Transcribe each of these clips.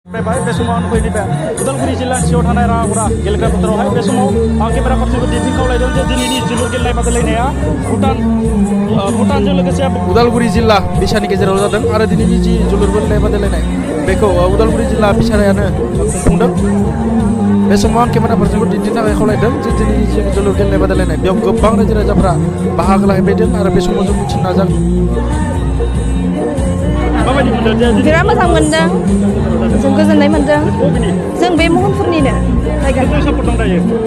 बाय बे समाव आं फैनि बे उदालगुरि जिल्ला सिङाव थानाय राङागुरा गेलेग्रा फोथारावहाय बे समाव आं केमेरा पार्सनखौ दिन्थि खावलायदों जे दिनैनि जोलुर गेलेनाय बादायलायनाया भुटानजों लोगोसे उदालगुरि जिल्ला बिसानि गेजेराव जादों आरो दिनैनि जि जोलुर गेलेनाय बादायलायनाय बेखौ उदालगुरि जिल्ला बिसायानो खुंफुंदों। बे समाव आं केमेरा पार्सनखौ दिन्थिनो थाखाय खावलायदों जे दिनैनि जि जोलुर गेलेनाय बादायलायनाय बेयाव गोबां रायजो राजाफोरा बाहागो लाहैबायदों आरो बे समाव जों मिथिनो नाजागोन। बिराद मोजां मोनदों, जों गोजोननाय मोनदों। जों बे महनपुरनिनो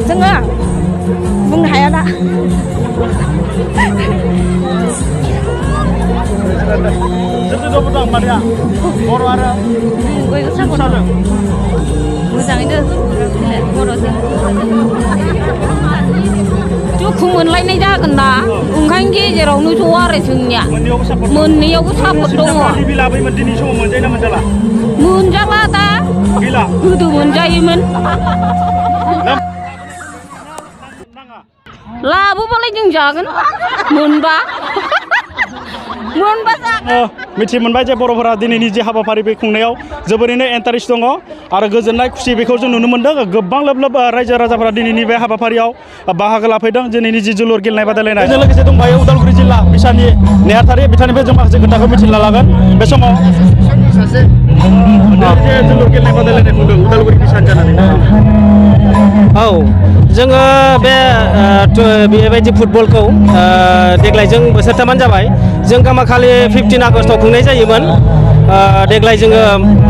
जोङो बुंनो हाया दा। मोजाङैनो बर'जों दुखु मोनलायनाय जागोन ना, ओंखायनो गेजेरावनो ज' आरो जोंनिया मोननैयावबो सापर्ट दङ। मोनजाला दा, गोदो मोनजायोमोन। लाबोबालाय जों जागोन, मोनबा मिथि मोनबाय जे बर'फोरा दिनैनि जे हाबाफारि बे खुंनायाव जोबोरैनो इन्टारेस्ट दङ आरो गोजोननाय खुसि बेखौ जों नुनो मोन्दों। गोबां लोब लोब रायजो राजाफोरा दिनैनि बे हाबाफारियाव बाहागो लाफैदों दिनैनि जि जोलुर गेलेनाय बादायलायनाय। बेजों लोगोसे दंबायो उदालगुरि जिल्ला बिसानि नेहाथारि बिथांनिफ्राय जों माखासे खोथाखौ मिथिना लागोन। बे समाव जोलुर गेलेनाय बादायलायनाय खुंदों उदालगुरि बिसानि जानानै। औ, जोङो बेबायदि फुटबलखौ देग्लाय जों बोसोरथामानो जाबाय। जों गामाखालि 15 आगस्टआव खुंनाय जायोमोन। देग्लाय जोङो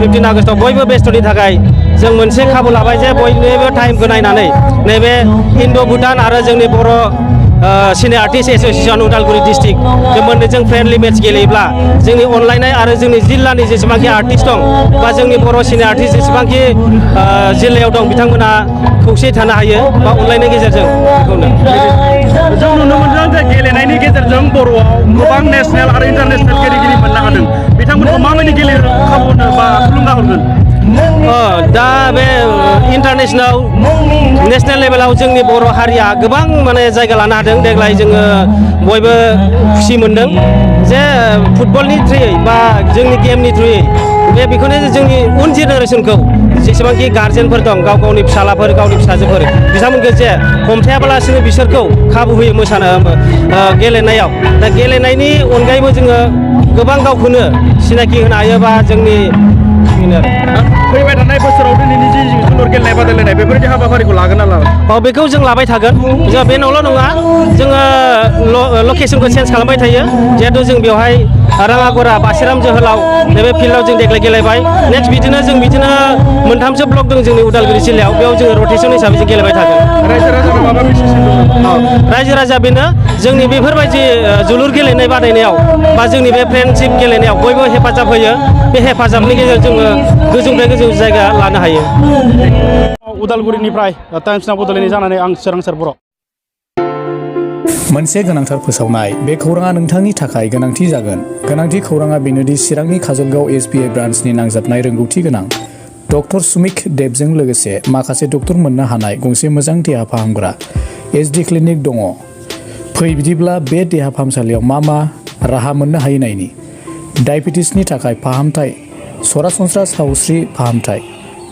15 आगस्टआव बयबो बेस्थ'नि थाखाय जों मोनसे खाबु लाबाय जे बयनिबो टाइमखौ नायनानै नैबे इन्ड' भुटान आरो जोंनि Boro' senior artist association Udalguri district बे मोननैजों फ्रेन्डलि मेट्स गेलेयोब्ला जोंनि अनलायनाय आरो जोंनि जिल्लानि जेसेबांखि आर्टिस्ट दं बा जोंनि बर' सिनियर आर्टिस्ट जेसेबांखि जिल्लायाव दं बिथांमोना खौसेयै थानो हायो बा अनलायनायनि गेजेरजों। बेखौनो जों नुनो मोनदों जे गेलेनायनि गेजेरजों बर'आव गोबां नेसनेल आरो इन्टारनेसनेल गेलेगिरि मोननो हादों। बिथांमोनखौ माबायदि गेलेनो खाबु होनो बा थुलुंगा हरगोन? दा बे इन्टारनेसनेल नेसनेल लेभेलाव जोंनि बर' हारिया गोबां माने जायगा लानो हादों। देग्लाय जोङो बयबो खुसि मोनदों जे फुटबलनि थ्रुयै बा जोंनि गेमनि थ्रुयै बेखौनो जोंनि उन जेनेरेसनखौ जेसेबांखि गार्जेनफोर दं गाव गावनि फिसालाफोर गावनि फिसाजोफोर बिथांमोनखौ जे हमथायाबालासिनो बिसोरखौ खाबु होयो मोसानो गेलेनायाव। दा गेलेनायनि अनगायैबो जोङो गोबां गावखौनो सिनायथि होनो हायो बा जोंनि फैबाय थानाय बोसोराव दिनैनि जि जोलुर गेलेनाय बादायलायनाय बेफोरबायदि हाबाफारिखौ लागोन ना लाला? बेखौ जों लाबाय थागोन। जों बे न'ल' नङा, जोङो लकेसनखौ चेन्ज खालामबाय थायो। जिहेथु जों बेवहाय राङागुरा बासिराम जोहोलाव नैबे फिल्डआव जों देग्लाय गेलेबाय। नेक्स्ट बिदिनो मोनथामसो ब्लक दं जोंनि उदालगुरि जिल्लायाव, बेयाव जोङो रटेसन हिसाबै जों गेलेबाय थागोन। रायजो राजानो माबा मिथिसिन दङ? रायजो राजा बेनो जोंनि बेफोरबायदि जोलुर गेलेनाय बादायनायाव बा जोंनि बे फ्रेन्डशिप गेलेनायाव बयबो हेफाजाब होयो। बे हेफाजाबनि गेजेरजों जोङो गोजौनिफ्राय गोजौ जायगा लानो हायो। उदालगुरिनिफ्राय टाइम्स नाव बड'लेण्डनि जानानै आं सोरांसार बर'। मोनसे गोनांथार फोसावनाय। बे खौराङा नोंथांनि थाखाय गोनांथि जागोन। गोनांथि खौराङा बेनोदि चिरांनि काजलगाव SBI ब्रान्चनि नांजाबनाय रोंगौथि गोनां डक्टर सुमिक देबजों लोगोसे माखासे डक्टर मोननो हानाय गंसे मोजां देहा फाहामग्रा SD क्लिनिक दङ। फै बिदिब्ला बे देहा फाहामसालियाव मा राहा मोननो हायो नायनि। डायबेटिसनि थाखाय फाहामथाय, सरासनस्रा सावस्रि फाहामथाय,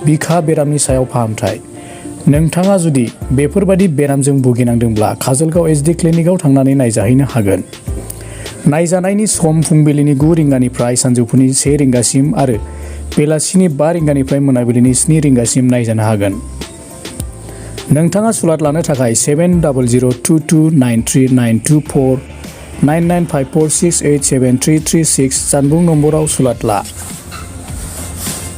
बिखा बेरामनि सायाव फाहामथाय। नोंथाङा जुदि बेफोरबादि बेरामजों भुगिनांदोंब्ला काजलगाव SD क्लिनिकआव थांनानै नायजाहैनो हागोन। नायजानायनि सम फुंबिलिनि 9 रिंगानिफ्राय सानजौफुनि 1 रिंगासिम आरो बेलासिनि 5 रिंगानिफ्राय मोनाबिलिनि 7 रिंगासिम नायजानो हागोन। नोंथाङा सुलाद लानो थाखाय 7002293924 9954687336 जानबुं नम्बराव सुलाद ला।